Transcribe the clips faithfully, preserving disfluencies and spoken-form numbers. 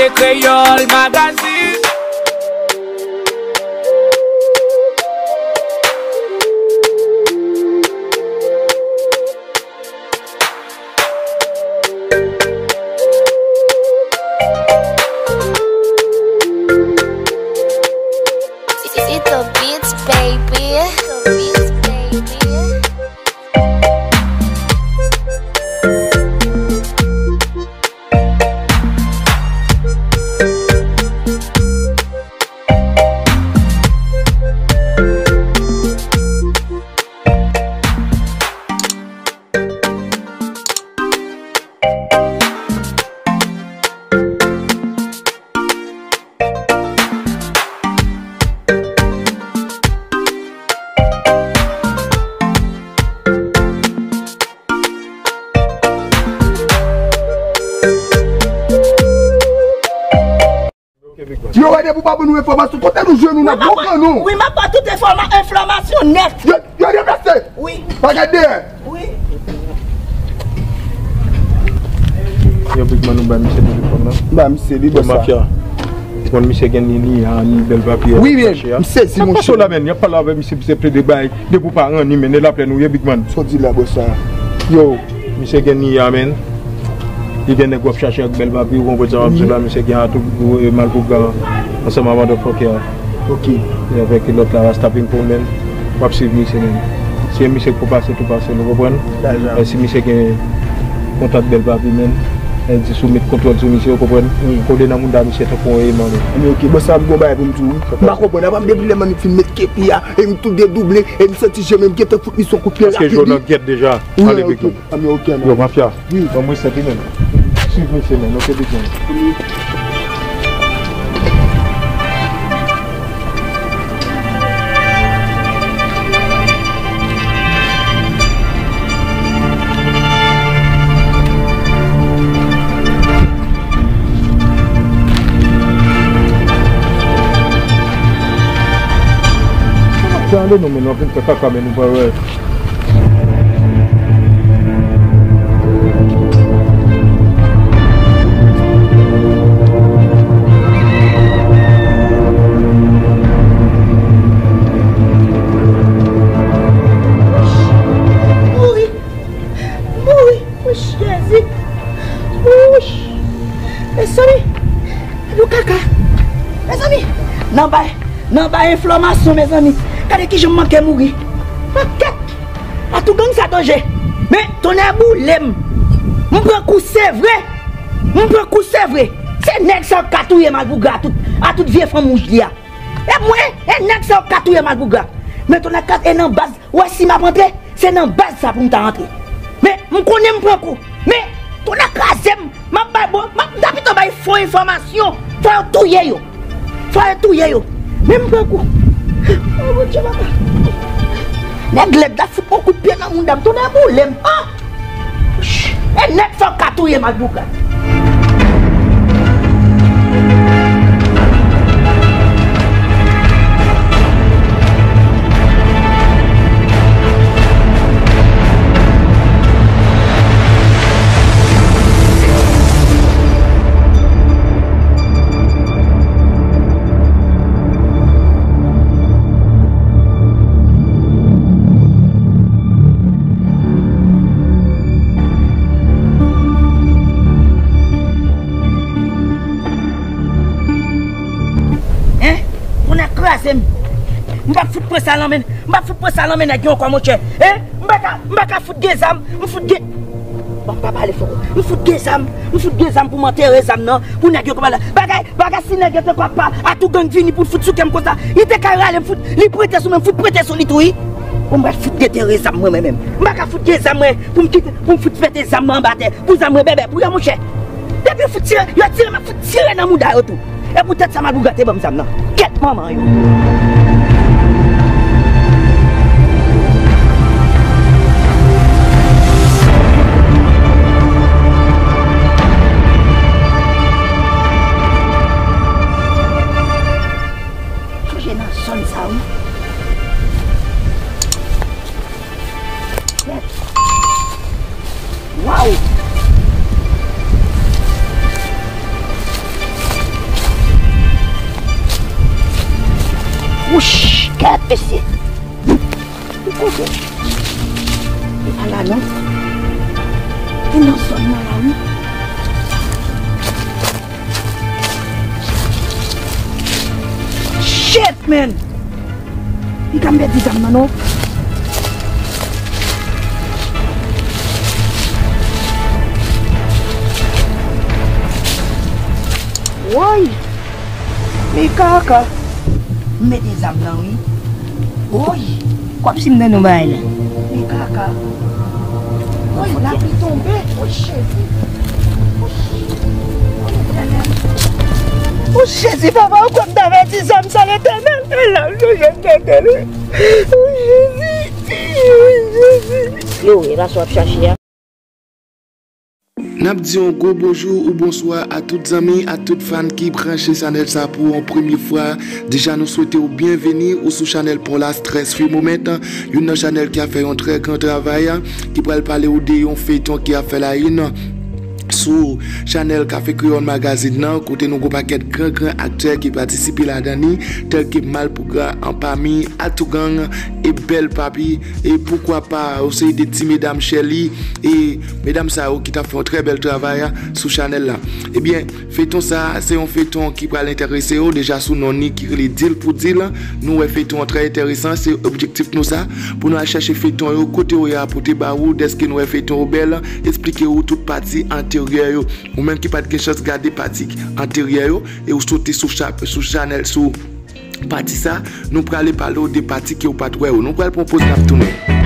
Kreyòl Magazine. It's a beats, baby. It's a beats, baby. Yo, wè depi w pa ban nou enfòmasyon, kote nou jwenn ou nan bon kan nou? Wi, m ap ba tout enfòma-, enfòmasyon nèt. Yo, yo deplase. Wi. Pa gade dèyè. Wi. Yo, Big Man, nou bay misye telefòn nan. M bay misye li, bòs la. Mafya. Ou konn misye gen ni, ni, a, ni bèl papye. Wi, wi, m sezi, monchè. Sa k pase w la, menn? Y ap pale avè misye, misye plede bay. Depi w pa ranni, men, e laplè nou ye, Big Man. Sa w di la, bòs la? Yo, misye gen ni a, men. Li gen nèg w ap chache ak bèl papye, ou konprann sa m ap di w la, misye gen atou, e, Malpougra ansanm a motherfucker. Ok. E avèk lòt la, Rasta Ping Pong, men. W ap swiv misye, men. Si e misye k pou pase, tou pase l, ou konprann? E si misye gen kontak bèl papye, men. E di sou met kontwòl sou misye, ou konprann? Kole nan mouda misye tankou yon eman, men. Anben, ok, bòs la, m gon bagay pou m di w, wi. M pa konprann, apa m depi lè m fin met kepi a, e m tou dedouble, e m santi je m, e m gentan fout misye yon kout pye rapid, wi. Paske je w nan gèt deja. Wi, ale, ok. Big Man. Anben, ok, anben. Yo, mafya. Wi. Ban mwen sèt, wi, men. Swiv misye, men. Ok, Big Man. Tande nou, men, nou ap vin fè kaka, men nou pa wè. Mouri! Mouri! Wouch, Jezi! Wouch! Mezanmi! Gade yon kaka! Mezanmi! Nan bay, nan bay enfòmasyon, mezanmi! Gade kijan m manke mouri! Pakèt! Atougang sa danje. Men, tonnè boule m. M pran kou, se vre. M pran kou, se vre. Se nèg sa yo k ka touye Malpougra a tout, a tout vye fanm wouj li a. E mwen, e nèg sa yo k ka touye Malpougra. Men tonnè kraze, e nan baz, ou wè si m ap antre, se nan baz sa pou m ta antre. Men, m konnen m pran kou. Men, tonnè kraze m. M ap bay bon, m ap, m ta pito bay fo enfòmasyon. Fò yo touye yo. Fò yo touye yo. Men m pran kou. O Bondye, papa. Nèg lèd la fout mwen kout pye nan mouda m, tonnè boule m. Ah! E nèg sa yo k ka touye Malpougra. Hein? Moun nan kraze m. M p ap fout pran sa nan men, m p ap fout pran sa nan men nèg yo ankò, monchè. Hein? M pa ka, m pa ka fout gen zam, m fout gen. Bon, m pa pale fò. M fout gen zam, m fout gen zam pou m antere zam nan, pou nèg yo konprann la. Bagay, bagay si nèg yo te konn pa, Atougang vini pou l fout sou kè m konsa, li te ka rale m fout, li prete sou men, m fout prete sou li tou, wi. Bon, m pral fout detere zam mwen, mwen menm. M pa ka fout gen zam mwen, pou m kite, pou m fout pete zam mwen anba tè, pou zam mwen bèbè, pou yo, monchè. Depi yo fout tire, yo tire, m ap fout tire nan mouda yo tou. E poutèt sa Malpougra te ban m zam nan. Kèt manman yo. Chanje nan zòn sa, wi. Waw! Wouch! Kèt mesye! Ou kote? E pa la non. E nan zòn nan la wi. Shit, man! Piga m pèdi zam nan non. Woy! Men kaka! M mete zam nan wi. Woy! Kwap si m nan nou bagay la. Men kaka! Woy, lapli tonbe! Woy, Jezi! O Jezi, papa, ou konn ta pèdi zam sa, Letènèl. E la, nou jwenn tande li. O Jezi, Jezi. Glory, e pa sa w ap chache a. N ap di yon gwo bonjou ou bonswa a tout zanmi, a tout fan ki branche chanèl sa pou yon premye fwa. Deja, nou swete w byenveni ou sou chanèl pa w la, Stress Free Moment, youn nan chanèl ki ap fè yon trè gran travay, ki pral pale w de yon feyton ki ap fè la une sou chanèl Kafe Kreyòl Magazine nan, kote nou gon pakèt gran gran aktè ki patisipe ladan li, tèl ke Malpougra, Anpami, Atougang e Bèl Papi, e poukwa pa yon seri de ti medam Sherly, e medam sa yo ki t ap fè yon trè bèl travay sou chanèl la. Ebyen, feyton sa, se yon feyton ki pral enterese w, deja sou non li ki rele Deal pou Deal. Nou wè feyton an trè enteresan, se objektif nou sa, pou nou al chèche feyton yo, kote yo ye a pote ba ou, dèske nou wè feyton yo bèl, esplike ou tout pati anteryè yo. Ou menm ki pa t gen chans gade pati anteryè yo, e ou sote sou cha-, sou chanèl, sou pati sa, nou prale pale w de pati ke ou pa t wè yo. Nou pral pran poz, n ap tounen.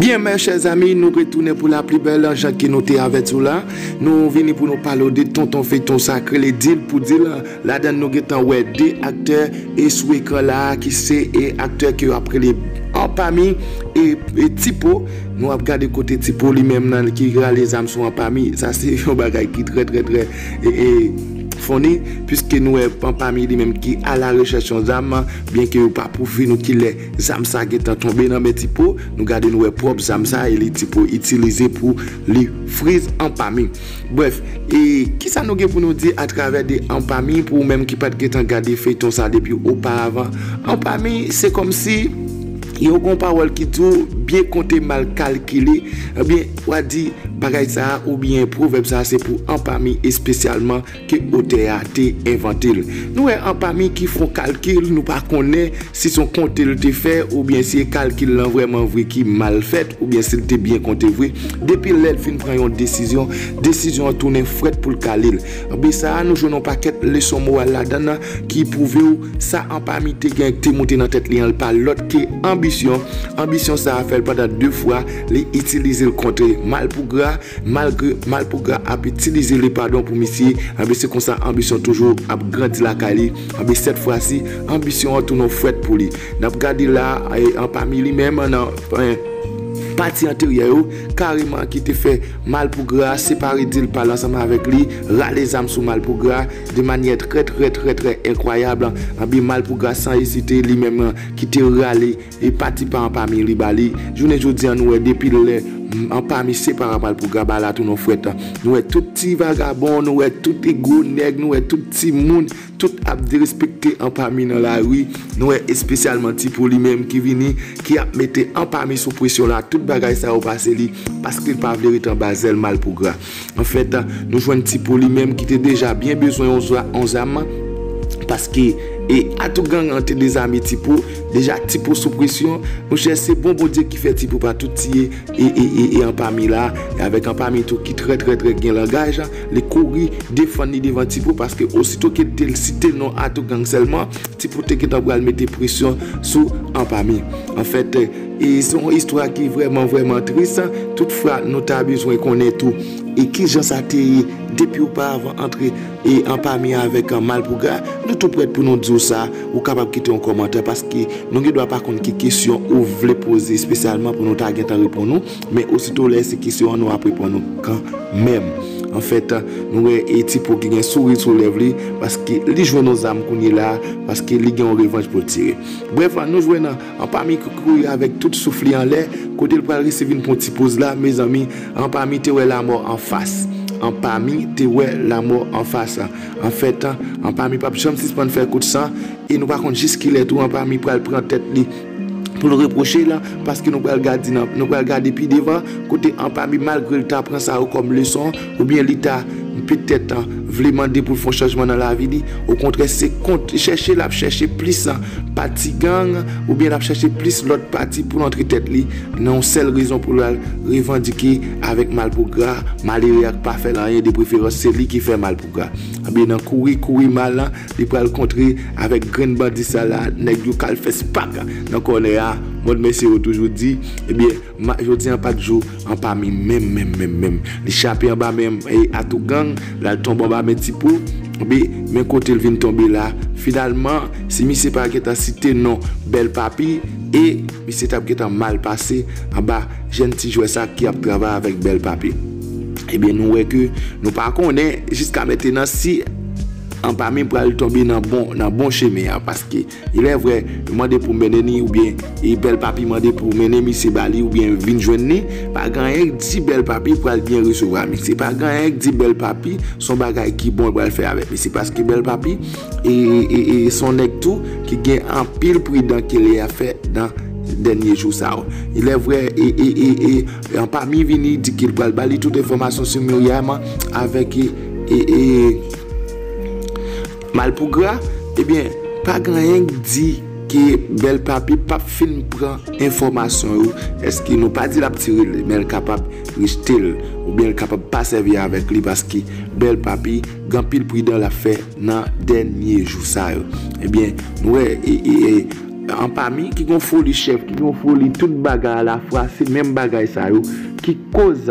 Byen, mes chers amis, nou retounen pou la pli bèl, jan ke nou te avèti w la. Nou vini pou nou pale w de tonton feyton sa k rele Deal pou Deal. Ladan nou gentan wè de aktè e sou ekran la a ki se e aktè ke yo ap rele Anpami e, e Tipo. Nou ap gade kote Tipo li menm nan ki rale zam sou Anpami. Sa se yon bagay ki trè, trè, trè, e, e, funny, piske nou wè Anpami li menm ki a la rechèch yon zam, byenke yo pa pwouve nou kilè zam sa gentan tonbe nan men Tipo. Nou gade, nou wè pwòp zam sa e li Tipo itilize pou li friz Anpami. Brèf, e kisa nou gen pou nou di atravè de Anpami pou ou menm ki pa t gentan gade feyton sa depi oparavan? Anpami, se kòmsi yo gon pawòl ki di w byen konte, mal kalkile. Ebyen, w a di bagay sa a oubyen pwovèb sa a se pou Anpami espesyalman ke otè a te envante l. Nou wè Anpami ki fè yon kalkil, nou pa konnen si se yon konte l te fè, oubyen si e kalkil lan vrèman vre ki mal fèt, oubyen si l te byen konte vre. Depi lè l fin pran yon desizyon, desizyon an tounen frèt pou l kale l. Anben sa a, nou jwenn yon pakèt leson moral ladan l ki pwouve w sa Anpami te gen, te moute nan tèt li an, l pa lòt ke anbisyon. Anbisyon sa a fè l pandan de fwa, li itilize l kont Malpougra, malgre Malpougra ap itilize li, padon, pou misye, anben se konsa anbisyon toujou ap grandi lakay li. Anben sèt fwa si, anbisyon an tounen frèt pou li. N ap gade la, e, Anpami li menm nan, e, pati anteryè yo, kareman ki te fè Malpougra separe Deal pa l ansanm avèk li, rale zam sou Malpougra de manyè trè, trè, trè, trè enkwayab. Anben Malpougra san ezite li menm ki te rale e pati pa Anpami li ba li. Jounen jodi a, nou wè depi lè, mm, Anpami separe a Malpougra, bagay la tounen frèt. Nou wè tout ti vagabon, nou wè tout gwo nèg, nou wè tout timoun, tout ap derespekte Anpami nan lari. Nou wè espesyalman Tipo li menm ki vini, ki ap mete Anpami sou presyon la. Tout bagay sa yo pase li paske l pa vle ret anba zèl Malpougra. Anfèt, nou jwenn Tipo li menm ki te deja byen bezwen yon zwa-, yon zam, paske, e, Atougang an te dezame Tipo. Deja Tipo sou presyon. Monchè, se bon Bondye ki fè Tipo pa tout tiye e, e, e, e Anpami la. E avèk Anpami tou ki trè, trè, trè gen langaj, li kouri defann li devan Tipo, paske osito ke l te site non Atougang sèlman, Tipo te gentan pral mete presyon sou Anpami. Anfèt, e se yon istwa ki vrèman, vrèman tris. Toutfwa, nou ta bezwen konnen tou e kijan sa te ye depi oparavan antre e Anpami avèk, e, Malpougra. Nou tou prèt pou nou di Pou sa, ou kapab kite yon kòmantè paske nou gen dwa pa konn ki kesyon ou vle poze espesyalman pou nou ta gentan reponn ou, men osito lè se kesyon an nou ap reponn ou kanmenm. Anfèt, nou wè e Tipo ki gen souri sou lèv li paske li jwenn yon zam kounye la, paske li gen yon revanj pou l tire. Brèf, nou jwenn Anpami ki kouri avèk tout souf li anlè, kote l pral resi vin pran ti poz la, mezanmi, Anpami te wè lamò anfas. Anpami te wè lamò anfas. Anfèt, Anpami p ap janm sispann fè kout san, e nou pa konn jis kilè tou Anpami pral pran tèt li pou l repwoche l, paske nou pral gade nan, nou pral gade pi devan, kote Anpami, malgre l ta pran sa yo kòm leson, oubyen li ta petèt vle mande pou l fè yon chanjman nan lavi li, okontrè, se kont chèche l ap chèche plis pati gang, oubyen l ap chèche plis lòt pati pou l antre tèt li, nan yon sèl rezon pou l al revandike avèk Malpougra, malere a k pa fè l anyen, de preferans se li ki fè Malpougra. Ebyen, nan kouri, kouri mal lan, li pral kontre avèk grenn bandi sa la, nèg yo k al fè spak nan kònè a, mòd mesye yo toujou di, ebyen, ma, jodi an pa t jou Anpami menm, menm, menm, menm. Li chape anba men, e, Atougang, l al tonbe anba men Tipo, ebyen, men kote l vin tonbe la. Finalman, si misye pa gentan site non Bèl Papi, e misye t ap gentan mal pase anba jèn ti jwè sa ki ap travay avèk Bèl Papi. Ebyen, nou wè ke nou pa konnen jiska mentenan si Anpami pral tonbe nan bon, nan bon chemen an, paske ilè vrè, yo mande pou mennen ni, oubyen e Bèl Papi mande pou mennen misye ba li, oubyen vin jwenn ni, pa gen anyen k di Bèl Papi pral byen resevwa misye. Pa gen anyen k di Bèl Papi se yon bagay ki bon l pral fè avèk misye, paske Bèl Papi e, e, e, e se yon nèg tou ki gen anpil pridan ke li ap fè nan dènye jou sa yo. Ilè vrè, e, e, e, e, Anpami vini di ke l pral ba li tout enfòmasyon sou Myriam avèk, e, e, e, Malpougra, ebyen, pa gen anyen k di ke Bèl Papi p ap fin pran enfòmasyon yo. Èske nou pa di l ap tire l, men l kapab rejte l, oubyen l kapab pa sèvi avèk li, paske Bèl Papi gen anpil pridan l ap fè nan dènye jou sa yo. Ebyen, nou wè, e, e, e, Anpami ki gen yon foli chèf, ki gen yon foli tout bagay alafwa, se menm bagay sa yo ki koz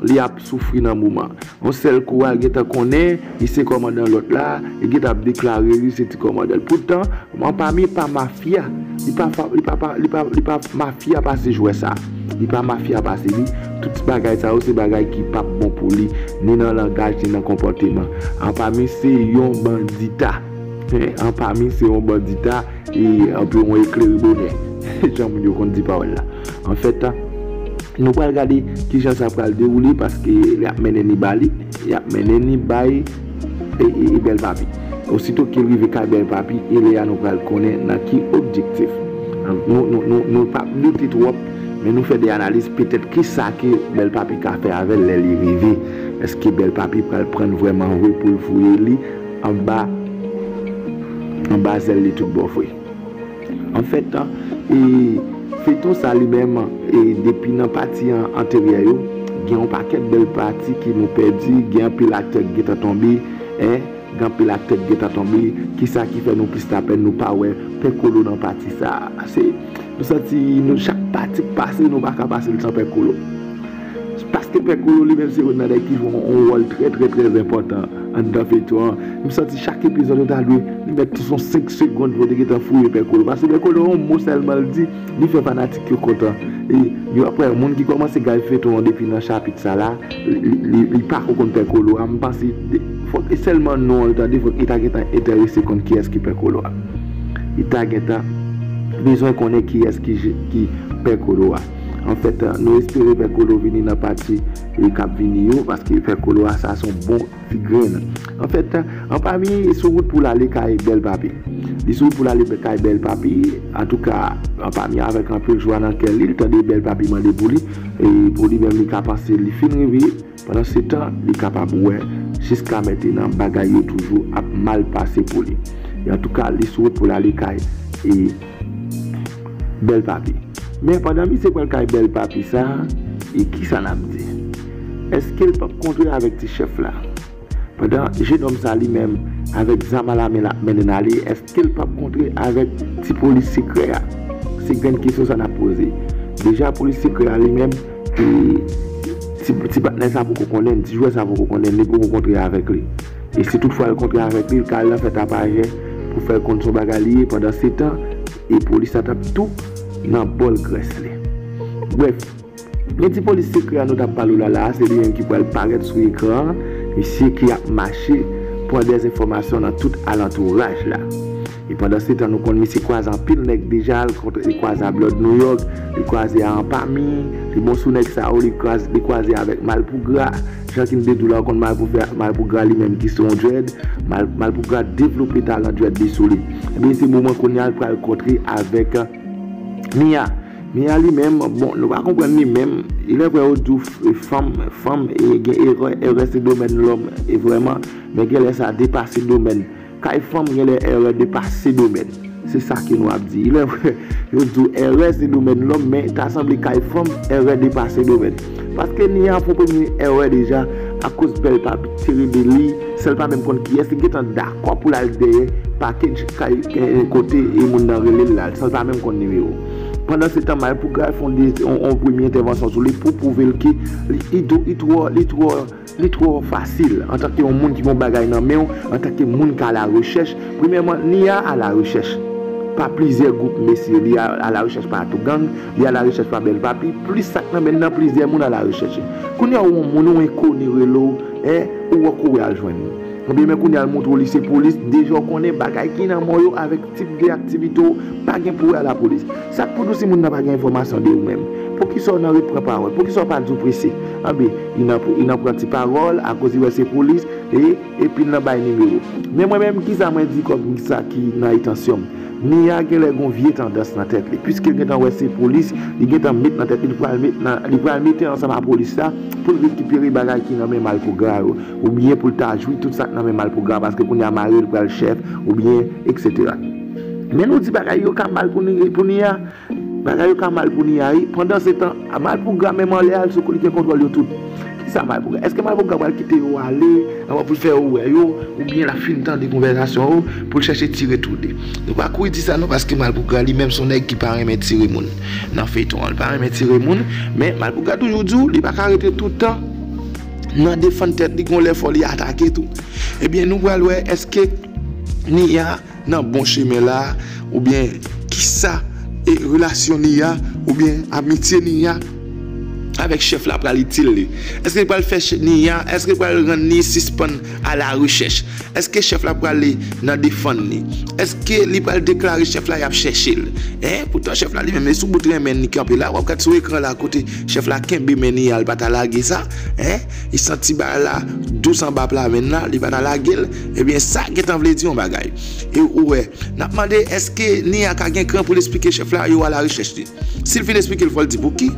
li ap soufri nan moman. Yon sèl kou a, gentan konnen li se kòmandan lòt la, li gentan ap deklare li se ti kòmandan l. Poutan, Anpami pa mafya. Li pa, fa- li pa, pa- li pa, li pa mafya pase jwè sa. Li pa mafya pase li. Tout bagay sa yo se bagay ki p ap bon pou li, ni nan langaj, ni nan konpòteman. Anpami se yon bandita. Hein, Anpami se yon bandita, e anpi yon eklere bonè. Jan moun yo konn di pawòl la. Anfèt, nou pral gade kijan sa pral dewoule, paske y ap mennen ni ba li, y ap mennen ni bay, e, e, e Bèl Papi. Osito ke l rive kay Bèl Papi, e lè a nou pral konnen nan ki objektif. Nou, nou, nou, nou p ap doute twòp, men nou fè de analiz petèt kisa ke Bèl Papi ka fè avè l lè li rive. Èske Bèl Papi pral pran l vrèman vre pou l fouye li anba, anba zèl li tout bò vre? Anfèt, e, feyton sa li menm, e, depi nan pati an, anteryè yo, gen yon pakèt bèl pati ke nou pèdi, gen anpil aktè ki gentan tonbe, en, gen anpil aktè ki gentan tonbe, kisa ki fè nou plis lapèn, nou pa wè Pè Kolo nan pati sa. Se, nou santi nou, chak pati k pase, nou pa ka pase l san Pè Kolo. Paske Pè Kolo li menm se youn nan nèg ki jwe yon, yon wòl trè, trè, trè enpòtan anndan feyton an. M santi chak epizòd yo ta dwe li mèt sou yon senk segonn pou yo te gentan fouye Pè Kolo. Paske Pè Kolo, yon mo sèlman l di, li fè fanatik yo kontan. E yo ap wè, moun ki kòmanse gade feyton an depi nan chapit sa la, li, li, li, li pako konn Pè Kolo a. M panse, de- fòk e sèlman non an l tande, fòk li ta gentan enterese konn kiyès ki Pè Kolo a. Li ta gentan bezwen konnen kiyès ki, ki Pè Kolo a. Anfèt, nou espere Pè Kolo vini nan pati, e, k ap vini yo, paske Pè Kolo a sa se yon bon ti grenn. Anfèt, Anpami sou wout pou l ale kay Bèl Papi. Li sou wout pou l ale kay Bèl Papi. Antouka, Anpami avèk anpil jwa nan kè li, l tande Bèl Papi mande pou li, e pou li menm li ka panse li fin rive. Pandan se tan, li kapab wè jiska mentenan bagay yo toujou ap mal pase pou li. E antouka, li sou wout pou l ale kay, e, Bèl Papi. Men pandan misye pral kay Bèl Papi sa, e kisa n ap di? Èske l p ap kontre avèk ti chèf la? Pandan jenòm sa li menm, avèk zam alamen l ap mennen n ale, èske l p ap kontre avèk ti polis sekrè a? Se grenn kesyon sa n ap poze. Deja, polis sekrè a li menm, e, ti, ti patnè sa poko konnen, ti jwè sa poko konnen, li poko kontre avèk li. E si toutfwa l kontre avèk li, l ka al nan fè tapajè, pou fè l konn se yon bagay li ye. Pandan se tan, e polis la t ap tou nan bòl grès li. Brèf, men ti polis sekrè a nou t ap pale w la la a, se li menm ki pral parèt sou ekran an, misye ki ap mache pran dèzenfòmasyon nan tout alantouraj la. E pandan se tan, nou konn misye kwaze anpil nèg deja, l kontre, li kwaze a Blood New York, li kwaze a Anpami, li bon sou nèg sa yo, li kwaze, li kwaze avèk Malpougra, Jan King te di w la, ou konn Malpougra, Malpougra li menm ki se yon dread, Mal, Malpougra devlope talan dread li sou li. Ebyen, se moman kounye a l pral kontre avèk, eh, Nia. Nia li menm, bon, nou pa konprann li menm. Ilèvrè yo di w f-, fanm, fanm, e, gen erè, erè se domèn lòm, e vrèman, men genlè sa depase domèn. Kay fanm genlè erè depase domèn. Se sa ke nou ap di. Ilèvrè, yo di w erè se domèn lòm, men ta sanble kay fanm, erè depase domèn. Paske Nia fè yon premye erè deja, akoz bèl papi te rele li, san l pa menm konn kiyès, li gentan dakò pou l al dèyè package kay, eh, kote e moun nan rele l la, san l pa menm konn nimewo. Pandan se tan, Malpougra fè yon de-, yon, yon premye entèvansyon sou li pou pwouve l ke li, li, li twò, li twò Li twò fasil, antanke yon moun ki gen yon bagay nan men w, antanke moun k a la rechèch. Premyèman, Nia a la rechèch pa plizyè gwoup mesye, li a, a la rechèch pa Atougang, li a la rechèch pa Bèl Papi, plis sa k nan men nan plizyè moun a la rechèch. Kounye a ou yon moun, ou enkoni rele w, en, ou wè kouri al jwenn li. Ebyen, men kounye a l montre w li se polis, deja w konnen bagay ki nan men w yo avèk tip de aktivite w, pa gen pou wè a lapolis. Sa k pou di w si moun nan pa gen enfòmasyon de ou menm? Poukisa w nan ret pran pawòl? Poukisa w pa di w prese? Anben, li nan, li nan pran ti pawòl, akoz li wè se polis, e, epi l nan bay nimewo. Men mwen menm, kisa mwen di kòm sa ki nan entansyon m? Nia genlè gon vye tandans nan tèt li. Piske l gentan wè se polis, li gentan met nan tèt li, li pral met nan, li pral mete ansanm a polis la pou l rekipere bagay ki nan men Malpougra yo, oubyen pou l ta jwi tout sa k nan men Malpougra, paske kounye a mare l pral chèf, oubyen etsetera. Men nou di bagay yo ka mal pou Ni-, pou Nia. Bagay yo ka mal pou Nia, wi. Pandan se tan, Malpougra menm anlè a, l sou kou li gen kontwòl yo tout. Kisa Malpougra? Èske Malpougra pral kite yo ale, anvan pou l fè yo wè yo, oubyen l ap fin tande konvèsasyon yo, pou l chèche tire tou de? Nou pa kouri di sa non, paske Malpougra li menm se yon nèg ki pa renmen tire moun nan feyton an. Li pa renmen tire moun, men Malpougra toujou di w, li pa ka rete tout tan nan defann tèt li, gon lè fò li atake tou. Ebyen, nou pral wè èske Nia nan bon chemen la, oubyen kisa e relasyon Nia, oubyen amitye Nia avèk chèf la pral itil li. Èske li pral fè ch-, Nia, èske li pral rann li sispann a la rechèch? Èske chèf la pral nan defann li? Èske li pral deklare chèf la y ap chèche l? En, poutan chèf la li menm, e sou bout renmen li kanpe la. W ap gad sou ekran la kote chèf la kenbe men Nia, l pa ta lage sa. En, li santi bagay la dous anba pla men l la, li pa ta lage l. Ebyen, sa gentan vle di yon bagay. E ou wè, n ap mande èske Nia ka gen kran pou l esplike chèf la yo a la rechèch li. Si l fin esplike l, fò l di pou ki.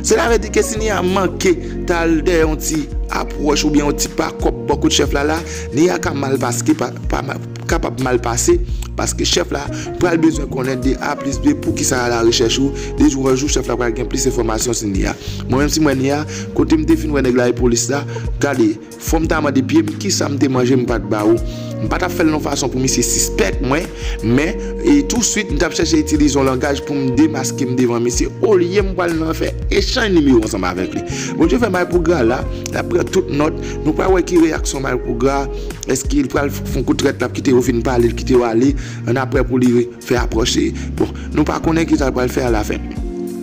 Sela vle di ke si Nia manke t al dèyè yon ti apwòch oubyen yon ti pa kòb bò kot chèf la la, Nia ka mal paske pa, pa, kapab mal pase, paske chèf la pral bezwen konnen de A plis B poukisa a la rechèch ou, de jou an jou chèf la pral gen plis enfòmasyon sou Nia. Mwen menm si mwen Nia, kote m te fin wè nèg la e polis la, gade, fò m ta mande pye m kisa m te manje m pa t ba ou. M pa t ap fè l yon fason pou misye sispèk mwen, men, e touswit, m t ap chèche itilize yon langaj pou m demaske m devan misye, olye m pral nan fè echanj nimewo ansanm avèk li. Bondye fè Malpougra la, l ap pran tout nòt, nou pral wè ki reyaksyon Malpougra, èske l pral f-, fè yon kout trèt, l ap kite yo fin pale, l kite yo ale, annapre pou li fè apwòch, bon, nou pa konnen kisa l pral fè alafen.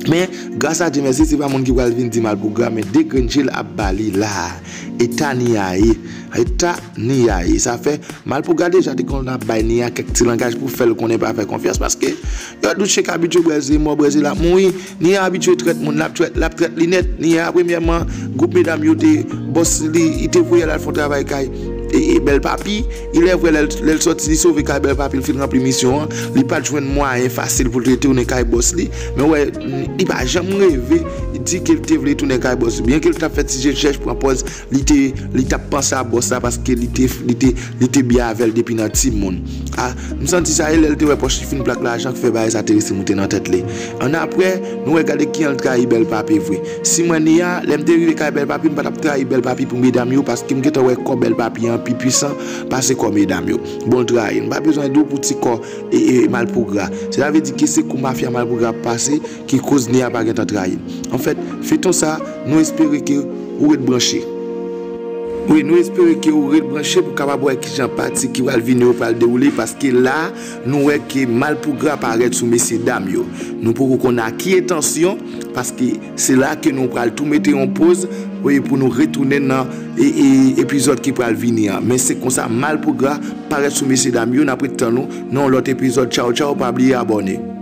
Men, gras a Dye mèsi, se pa moun ki pral vin di Malpougra, men de grenn je l ap ba li la. Eta Nia ye. Eta Nia ye. Sa fè, Malpougra deja te konn ap bay Nia kèk ti langaj pou fè l konnen pa fè konfyans, paske yo di w Chèk abitye brèze, mò brèze l ap mouri. Nia abitye trèt moun, l ap trèt, l ap trèt li nèt. Nia, premyèman, gwoup medam yo te, bòs li, li te voye l al fè yon travay kay, e, e, Bèl Papi. Ilèvrè, lè l, lè l sòti, li sove kay Bèl Papi, l fin ranpli misyon an. Li pa t jwenn mwayen fasil pou l retounen kay bòs li. Men w wè, li pa janm reve di ke l te vle tounen kay bòs li. Byenke l t ap fè ti je chèch, pran pòz, li te, li t ap panse a bòs la paske li te, li te, li te byen avè l depi nan timoun. A, m santi sa, e lè l te wè pòch li fin plak lajan k fè bagay sa te resi moute nan tèt li. Annapre, nou wè gade kijan l trayi Bèl Papi vre. Si mwen Nia, lè m te rive kay Bèl Papi, m pa t ap trayi Bèl Papi pou medam yo, paske m gentan wè kò Bèl Papi an pi pwisan pase kò medam yo. Bon, l trayi l. M pa bezwen di w pou ti kò e, e Malpougra. Sela vle di ke se kou mafya Malpougra ap pase ki koz Nia pa gentan trayi l. Anfèt, feyton sa, nou espere ke ou ret branche. Wi, nou espere ke ou ret branche pou kapab wè kijan pati ki pral vini yo pral dewoule, paske la nou wè ke Malpougra parèt sou mesye dam yo. Nou poko konn a ki entansyon, paske se la ke nou pral tou mete yon poz, wi, pou nou retounen nan e, e, epizòd ki pral vini an. Men se konsa Malpougra parèt sou mesye dam yo, n ap ret tann nou nan yon lòt epizòd. Tchaw tchaw, pa bliye abòne.